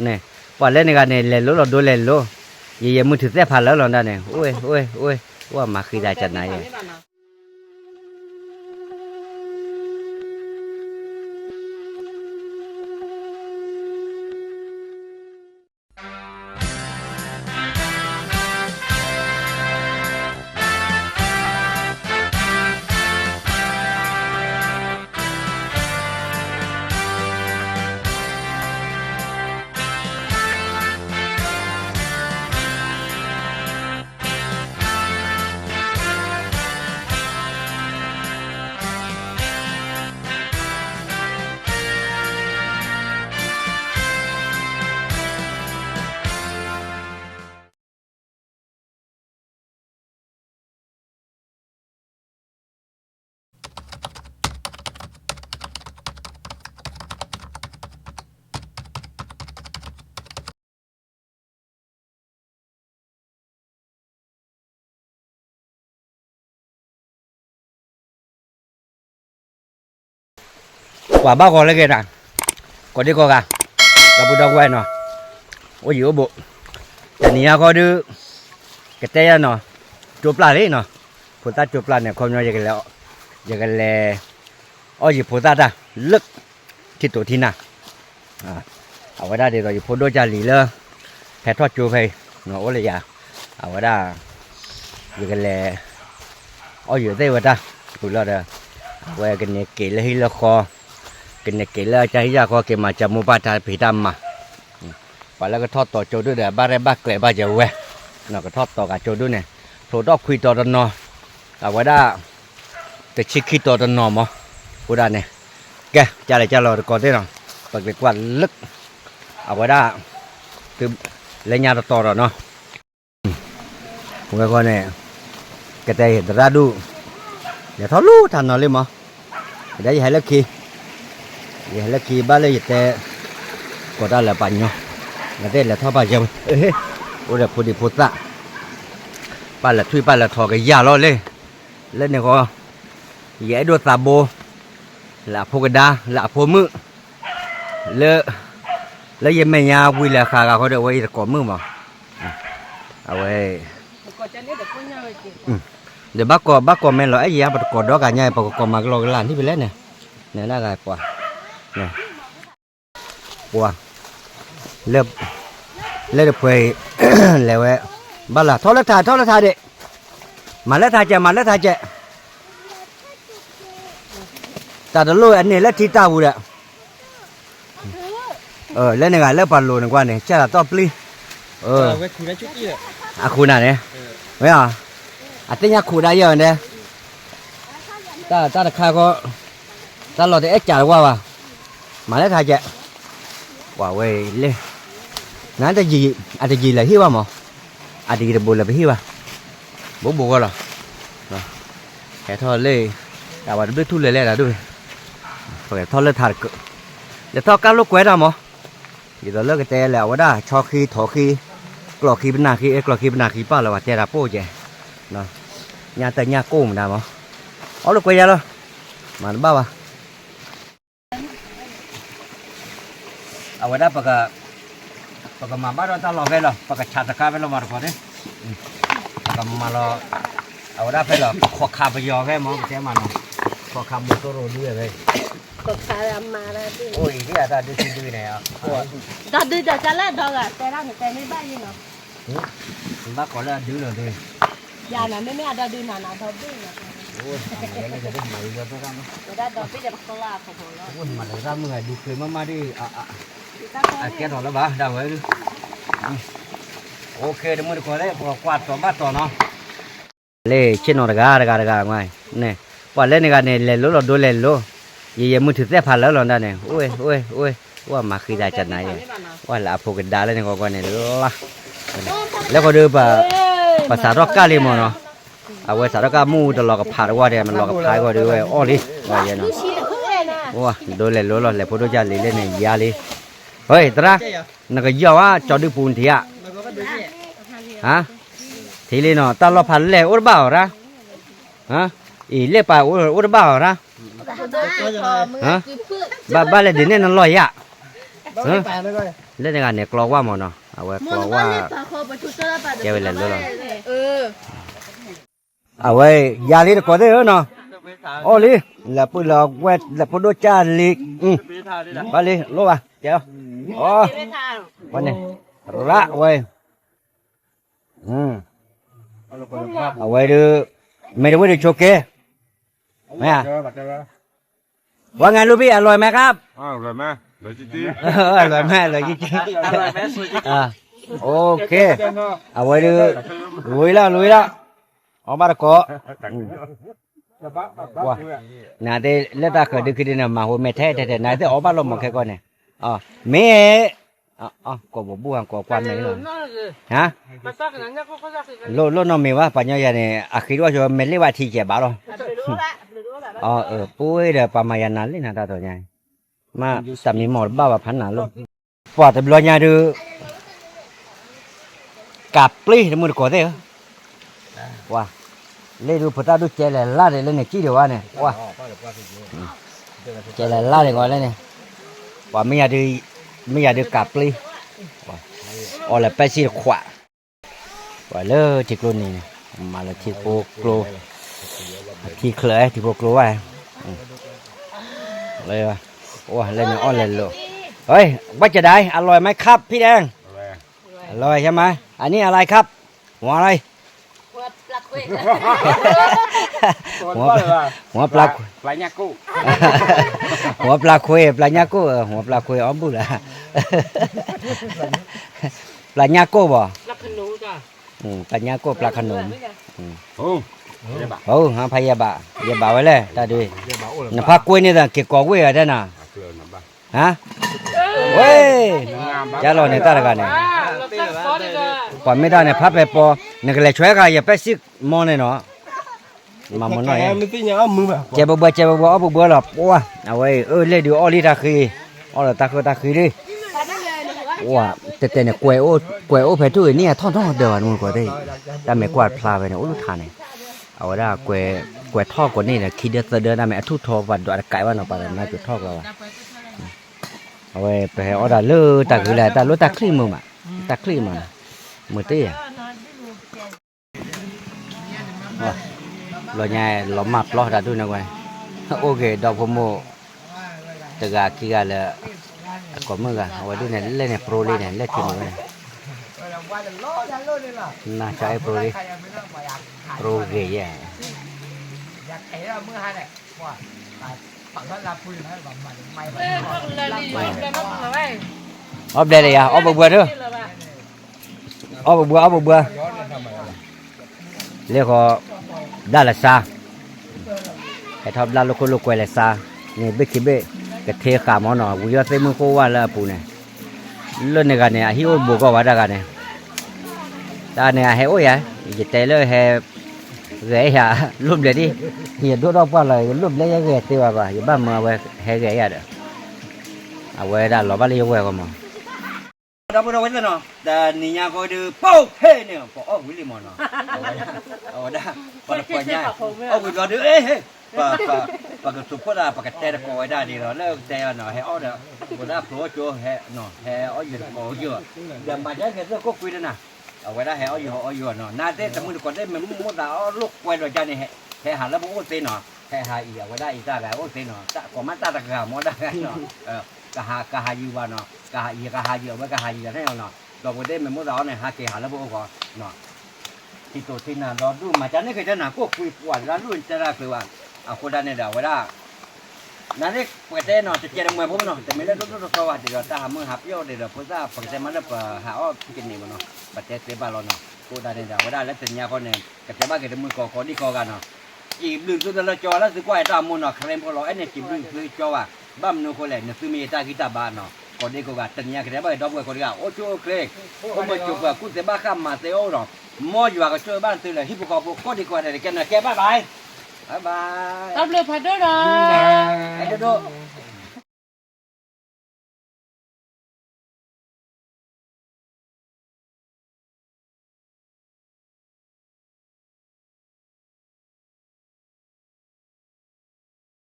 န့ၣ်, ပှၤလၢန့ၣ်ဂၤန့ၣ် လဲၤလိလီၤဒိလဲၤလိ, ယယဲမုၢ်ထူၣ်သဲၣ်ဖးလၢလီၤဒၣ်န့ၣ်, အိၣ်ဝဲ အိၣ်ဝဲ အိၣ်ဝဲ အိၣ်မၤဃံသးကနၤယဲ ပှၤဘၣ်ဂီၤလၢက့ၤတၢ်, ကိးဒံကိးဂၤ, ဒီပုၢ်ဒီဝဲၢ်နီၤ, အိၣ်ယံၤအိၣ်ဘူး, တနံၤအံၤဃီဒုး, ကတဲယၤနီၤ, ကၠိပျၢ်လံနီၤ, ဖိသၣ်ကၠိပျၢ်န့ၣ် ခီပညီ ယကလဲၤ, ယကလဲၤ, အီၣ်ယံၤဖိသၣ်တၢ်, လၢ, ထံတိၤထံနၢ် အဝဲဒၣ်ဒ်သိးယဖိဒိၣ်ကၢ်လံၤလၢ ဖဲထီၣ်ကၠိဖဲအံၤ, အိၣ်လၢယၤ, အဝဲဒၣ်, ယကလဲၤ, အီၣ်ယံၤသ့ၣ်ဝဲတၢ်, ပူၤလီၤဒီး, အဝဲကန့ၢ်က့ၤလၢဟံၣ်လၢဃီ, ကန့ၢ်က့ၤလၢအကၢ်ဟံၣ်ကၢ်ဃီ က့ၤမၤစၢၤမိၢ်ပၢ်တၢ်ဖံးတၢ်မၤ ပှၤလၢကထီၣ်တီၤကၠိဒိၣ်ဒီး ဘၣ်ရဲၣ်ဘၣ်ကျဲၤဘၣ်ယဲဝဲ, ကထီၣ်တီၤကၢ်ကၠိဒိၣ်န့ၣ်, ဖျိးထီၣ်ခွံတီၤတနီၤ, အဝဲဒၣ်, တဆံခံတီၤတနီၤမး, အဃိဒၣ်န့ၣ်, ကဲ, ကလဲၤကလီၤတကီးသ့ၣ်နီၤ, ပက့ၤကွၢ်လၢ, အဝဲဒၣ်, သု, လၢညါတတီၤဒီးနီၤ ဝဲဃီန့ၣ်, ကတဲယသရၣ်ဒူၣ်, လဲၤထီၣ်လူၤထးနီၤလံမး, ယဒၣ်ယဟဲလၢခံ, ယဟဲလၢခံဘၣ်လၢယတဲ, ကိးတၢ်လၢပှၤညီ, နသ့ၣ်လဲၤထီၣ်ပာ်ယဲဝဲ, အိၣ်ဒီးဖိဒံဖိသၣ်, ပာ်လၢထွံၣ်ပာ်လၢထီကယၢ်လီၤလံ, လၢန့ၣ်ဃီ, ယအဲၣ်ဒိးသးဘိ, လၢအဖိကဒါ လၢအဖိမုၣ် လၢ, လၢယမဲာ်ညါဝံၤလၢဃာ်ဂၤဃီဒီး အဝဲယတကိးမုၣ်မး, အဝဲ, ဒီးဘၣ်ကိး ဘၣ်ကိးမဲာ်လီၤ အဲၣ်ယၤ ပတကိးဒီဂၤညါ ပကကိးမၤကလီကလၢ်န့ၣ်ဖဲလဲၣ်န့ၣ်, နဒၣ်ဂၤပှၤ, ပှၤ, လၢ, လၢတဖှဲအံၤ, လဲၤဝဲ, ဘၣ်လၢထီၣ်လၢထး ထီၣ်လၢထးဒံး, မၤလၢထးကဲး မၤလၢထးကဲး တၢ်တလိၣ်အန့ၣ်လၢထံတၢ်ပူၤဒီး, လၢန့ၣ်ဂၤလၢပှၤလိၤန့ၣ်ကွၢ်န့ၣ် ကၢ်လီၤတီၢ်ပျံၤ, အဃိနၤန့ၣ်, မ့ၢ်, အသ့ၣ်ညါခိးဒၣ်ယဲၢ်န့ၣ်, တၢ်တခါဃီ, တၢ်လီၤတအဲၣ်ကးတဝၢ်ဘၣ်, မၤလၢထးကဲး, ပှၤဝဲလဲၣ်, နတယံာ်, အတယံာ်လၢဟ့ၣ်ဘၣ်မး, အတယံာ်တဘူးလၢပဟ့ၣ်ဘၣ်, ဘိးဘိးဂီၢ်လီၤ ဟဲထီၣ်လၢ, တၢ်ဝဲတဘျုးထူၣ်လဲၤလဲၣ်တၢ်ဒိၣ်, ပကထီၣ်လၢထးတက, လဲၤထီၣ်ကၢ်လိာ်ကွဲတၢ်မး, ဒ်သိးလၢကတဲလဲၣ် အဝဲဒၣ်ဆီဃံထီၣ်ဃံ, ကျီၢ်ဃံပနၢ်ဃံ အဲ ကျီၢ်ဃံပနၢ်ဃံပာ်လီၤ ပှၤတဲတၢ်ပိၢ်ကဲ, ညါတညၣ်ကိၢ်မတၤမး, အီၣ်လိာ်ကွဲယါလီၤ, မၤတဘၣ်ဘၣ် အဝဲဒၣ်ပက, ပကမၤဘၣ်ဒီးတၢ်လီၢ်ဖဲလီၤ ပကဆးတခါဖဲလီၤမၤတကီးန့ၣ်, ပကမၤလီၤ, အဝဲဒၣ်ဖဲလီၤ ပခီၣ်ခါပယီၤဖဲမ့ၢ်ပတဲမးနီၤ, ခီၣ်ခါမူသိရိၤဒုဖဲ, အိၣ်အံၤဒ်အတၢ်ဒုးထံဒုန့ၣ်, ဒီးဒုးဒီးကလၢဒီဂၤတဲဒၣ်န့ၣ်တဲမ့ၢ်ဘၣ်ယံၤနီၤ ဘၣ်ကိးလၢအဒုလီၤဒု, ယၤနၤမ့မ့ၢ်အဒီဒုနၤနၤဒီဘ့ၣ်လီၤ, ဝဲဒၣ်ဒီဘ့ၣ်ဒီးပကလၢအခိၣ်လီၤ, မၤလၢတၢ်မုၢ်ဂၤဒုဃ့မ့ၢ်မးဒ်, အကဲထီၣ်လၢၤဘၣ်ဒၣ်ဝဲ, အိၣ်ခ့တမုၢ်တကိးလၢပကွၢ်တီၤဘၣ်တီၤနီၤ, လၢဆ့ၣ်နီၤတဂၤတဂၤတဂၤ, န့ၣ်, ပှၤလၢန့ၣ်ဂၤန့ၣ် လဲၤလိလီၤဒိလဲၤလိ, ယယဲမုၢ်ထူၣ်သဲၣ်ဖးလၢလီၤဒၣ်န့ၣ် အိၣ်ဝဲ အိၣ်ဝဲ အိၣ်ဝဲ အိၣ်မၤဃံသးကနၤယဲ, အိၣ်လၢအဖိကဒါလၢန့ၣ်ဂီၢ်ဂီၢ်န့ၣ်လီၤ, လၢဃီဒီး, ပစးထီၣ်ကၢ်လံမ့ၢ်နီၤ, အဝဲစးထီၣ်ကၢ်မုၢ်တလီၤကဖးတဝၢ်ဒီး မ့ၢ်လီၤကဖးဂီၢ်ဒီးဝဲအီၣ်လံ, ဝဲယဲနီၤ, အိၣ်ဝဲ ဒိလဲၤလိလီၤ လဲၤဖိဒိၣ်ကၢ်လံလၢန့ၣ်ယါလံ, ဟဲသရၣ်, နကယီၢ်ဝဲကၠီဒုပူၤနထံၣ်ဧါ ထံၣ်လံနီၤ တၢ်လီၢ်ဖးလဲၢ်အိၣ်တဘၣ်အီၤရၣ်, အံၤလဲၢ်ပာ်အိၣ်တဘၣ်အီၤရၣ်, ဘၣ်ဘၣ်လဲၣ်ဒ်န့ၣ်နလီၢ်ယါ, လၢန့ၣ်ဂၤန့ၣ် ကျီဝါမၢ်နီၤ, အဝဲကျီဝါ ကဲဝဲလဲၤလၢလီၤ. အဝဲ ယၤလံတကိးသ့ၣ်ဧၢနီၤ, အီၣ်လံ, လဲၤပုၢ်လဲၤဝဲၢ် လဲၤဖိဒိၣ်ကၢ်လံ, ဘၣ်လံ လိၣ်ဘၣ်, ကဲ, အီ, ဝဲန့ၣ်, ရးဝဲ, အဝဲဒုး, မ့ၢ်တဝ့ၢ်ဒုးဆိးက့, မ့ၢ်ဧါ, ว่าไงลูกพี่ อร่อยไหมครับ อร่อยไหม อร่อยจริงๆ อร่อยไหม อร่อยจริงๆ โอเค, အဝဲဒုး, လွံၢ်လီၤ လွံၢ်လီၤ, အီၣ်ဘၣ်တကိး, နသ့ၣ်လၢတၢ်ဃၢၤဒုးခံဒုးန့ၣ် မၤဟိမဲာ်ထဲထဲထဲ နသ့ၣ်အီၣ်ဘၣ်လီၤမၢ်ခဲကီၢ်န့ၣ်, မ့ၢ် ကိးဘိးဘူၣ်ဟါ ကိးကွၢ်မဲာ်လီၤ, ဟါ, လိၣ်လိၣ်နီတမံၤဘၣ် ပှၤညီယၤန့ၣ် အဃံတဝၣ်ဆိ မဲာ်လ့ၣ်ဘၣ်ထံကဲးဘၣ်လီၤ, ပဝဲဒီးပှၤမၤယၤနၤလံနၤတၢ်တီၤညါ, မ့ၢ်တၢ်မံမီၢ်တဘၣ်ဘၣ်ဖးနၤလီၤ, ပှၤတဘျီညါဒုး ကးပျ့ၤတမုၢ်တကိးသ့ၣ်ဧၢ, ပှၤ, လ့ၣ်ဒုးဖိသၣ်ဒုးကဲလဲၤလၢ်ဒံးလၢန့ၣ်ကံၣ်ဒံးဝဲန့ၣ်, ပှၤ, ကဲလဲၤလၢ်ဒံးကီးလၢန့ၣ်, ပှၤမ့ၢ်ယၤဒုး, မ့ၢ်ယၤဒုးကးပျ့ၤ, အီၣ်လၢပဲစံၣ်တခွး, ပှၤလၢထံကျိန့ၣ်, မၤလၢထံဖိကျိ, ထံချၢးထံဖိကျိဘၣ် လၢန့ၣ်အီၣ်လဲၤလိာ်, เฮ้ย ว่าจะได้ อร่อยไหมครับพี่แดง อร่อยใช่ไหม อันนี้อะไรครับ หัวอะไร หัวปลา หัวปลา ခွေး ပျၢ်ညၣ်ကိၣ် หัวปลา ခွေး အီၣ်ဘူၣ်လၢ ပျၢ်ညၣ်ကိၣ်ဘၣ် ပျၢ်ညၣ်ကိၣ် ပျၢ်ခနူး ဖးယဲၢ်ဘး ယဲၢ်ဘးဝဲလဲၣ် တၢ်ဒုး နဖးကွ့န့ၣ်သး က့ၤကိးဝ့ၢ်ဂၤတဲနၤ ဟါ ဝဲ ကၢ်လီၤန့ၣ်တၢ်တဂၤန့ၣ် ပှၤမ့ၢ်တၢ်န့ၣ် ဖးပဲာ်ပီၤ နကလဲၤဆွဲဃာ်ယပဲစံၣ်မီၢ်န့ၣ်နီၤ မၤမနီၤ ကဲဘၣ်ဘၣ် ကဲဘၣ်ဘၣ် အီၣ်ဘၣ်ဘၣ်လီၤ ပှၤ အဝဲအံၤ အၢ လဲၣ်ဒုးအီၣ်လံတၢ်ဃံ အီၣ်လီၤတၢ်ဃံတၢ်ဃံလံ ပှၤ တဲတဲန့ၣ် ကွဲးအိၣ်ဖဲထူၣ်ဂ့ၤန့ၣ် အထီၣ်ထီၣ်ဒၢးဘၣ် နမုၢ်ကီၢ်သ့ၣ် တၢ်မဲာ်ကွၢ်ဖျါဖဲန့ၣ် အိၣ်လၢထးန့ၣ် အဝဲဒၣ် ကွဲးထီၣ်ကိးန့ၣ်ဒီး ခံဒၢသၢဒၢ တၢ်မဲာ်အထူၣ်ထီၣ် ပှၤဒွးတကးဘၣ်နီၤ ပှၤတနာ်ကၠိထီၣ်ကျီဘၣ် အဝဲ ပဟဲအီၣ်တၢ်လၢတၢ်ဂုၤလၢတၢ်လီၢ်တၢ်ချံၣ်မုာ်မး တၢ်ချံၣ်မး မုာ်တ့ၢ်ယၤ ဘျီညါ လီၤမၢ်ပျီတၢ်ဒူၣ်န့ၣ်ဝဲ အိၣ်က့ၤဒီဖိမိၢ် တဂၤခံဂၤလၢ အကိးမုၣ်ဂၤ အဝဲဒၣ်န့ၣ် လဲၣ်န့ၣ် ပြိလံန့ၣ် လဲၣ်ထံမုၢ်ဝဲန့ၣ် နၢ်ကၠီအဲၣ်ပြိလံ ပြိဂ့ၤယဲၢ် အီၣ်ဘျဲၣ်လၢယၤ အီၣ်ဘှံးဘှံးဒၢ အီၣ်ဘှံးဘှံး အီၣ်ဘှံးဘှံး လၢဃီ ဘျၣ်လၢစါ ဟဲထီၣ်ဘျၣ်လိာ်ခိၣ်လိာ်ကွဲလဲၤစါ န့ၣ်ဘ့ၣ်ခံဘ့ၣ် ကထ့ဃာ်မနီၤ ဝံၤအီၣ်သ့ၣ်မုၢ်ဃိဝၣ်လၢအပူၤန့ၣ် လၢန့ၣ်ဂၤန့ၣ် အဟံၣ်အိၣ်ဘူးကီၢ်ဝဲတၢ်ဂၤန့ၣ် တၢ်န့ၣ်အဟဲအိၣ်ယၤ ယတဲလၢဟဲ ဂဲၤယၤ လိၣ်ဘျဲၣ်ဒ် ယဒိၣ်ထီၣ်ပှၢ်လီၤ ယလိၣ်ဘျဲၣ်ယဂဲၤသ့ဘၣ်ဘၣ် ယဘၣ်မၢအဝဲဟဲဂဲၤယၤဒီး အဝဲဒၣ်လီၤဘၣ်လၢယဝဲၢ်ဂီၢ်မး ဒီပုၢ်ဒီဝဲၢ်သ့ၣ်နီၤ တနံၤညါဃီဒုး ပိၢ်ဟ့ၣ်န့ၣ် ပအီၣ်ဝံၤလံမးနီၤ အဝဲဒၣ် ပှၤတပှၤညါ အီၣ်ဝံၤဘျီဒုး အ့ဟ့ၣ် ပကသူၣ်ဖှီၣ်သး ပကတဲတကိးဝဲဒၣ်ဒ်လီၤ လၢကတဲအီၤနီၤ ဟဲအီၣ်ဒီး ပသးဖျိအီၣ်ကၠိ ဟဲအီၣ်ယံၤတကိးကၠိ ဒီးမၤဒ်ကဲသ့ၣ်ကိၣ်ကွံတနၤ အဝဲဒၣ်ဟဲအီၣ်ယံၤဟီအီၣ်ယံၤနီၤ နၤသ့ၣ်တမုၢ်တကိးသ့ၣ် မ့ၢ်မိၣ်သးအီၣ်လိာ်ကွဲဒီးကါန့ၣ် ဟဲဟးလၢပအိၣ်သ့နီၤ ဟဲဟးအံၤ အဝဲဒၣ်အံၤတၢ်ဂၤအိၣ်သ့နီၤ ကိးမးတၢ်တဂၤမ့ၢ်ဒၣ်ဂၤနီၤ ကဟးကဟးယံၤဘၣ်နီၤ ကဟးယံၤကဟးယံၤ အဝဲကဟးယံၤန့ၣ်နီၤ ဒီးပဝဲသ့ၣ်မ့ၢ်မိၣ်သးအီၣ်န့ၣ် ဟးက့ၤဟးလၢပအိၣ်ဃီနီၤ ထံတိၤထံနၤဒီဒူၣ် မၤကန့ၣ်က့ၤတနၤ ကိၣ်ကွံပှၤတဂၤလူၢ်တဲတၢ်ကျၢၤဘၣ် အဃိဒၣ်န့ၣ်ဒီး အဝဲဒၣ် နၤသ့ၣ်ပကတဲနီၤ တကဲတမှဲၤဖိနီၤ တမ့ၢ်လၢဒိၣ်ဒိၣ်ထီထီဘၣ် ဒ်ဒီးတၢ်ဟးမုၢ်ဟးပျီၢ်ဒ်ဒီး ဖိသၣ်ပကတဲမးလၢပဟးအီၣ်ခံကန့ၣ်မးနီၤ ပတဲသ့ဘၣ်လီၤနီၤ အဃိဒၣ်န့ၣ်ဒီး အဝဲဒၣ်လၢတနံၤညါဃီန့ၣ် ကတဲဘၣ်က့ၤတမုၢ်ကိးကိးဒံကိးဂၤနီၤ စံးဘျုးသုလၢကၠီလၢသုကွၢ်တၢ်မူနီၤ ခရံာ်ဖိလီၤ အဲၣ်န့ၣ်စံးဘျုးသုကၠီဘၣ် ဘၣ်မနုၤအဃိလဲၣ် နသုမ့ၢ်ယတၢ်ဂံၢ်တၢ်ဘါနီၤ ကိးဒံကိးဂၤ တနံၤညါကတဲဘၣ်က့ၤဒီပုၢ်ဝဲၢ်ကိးဒံဂၤ အိၣ်ဆူၣ်အိၣ်ချ့ အိၣ်မုာ်စူၤပှၤ ကူၣ်သ့ဘၣ်ဃးမၤသ့အိၣ်ဒီး မ်ယွၤကဆိၣ်ဂ့ၤဘၣ်သုလၢဟံၣ်ဖိဃီဖိကိးဒံကိးဂၤဒဲးတကဲနီၤ ကဲ bye bye bye bye တၢ်ဘျုးဖးဒိၣ်ဒီး အဲၣ်ဒိၣ်ဒိၣ်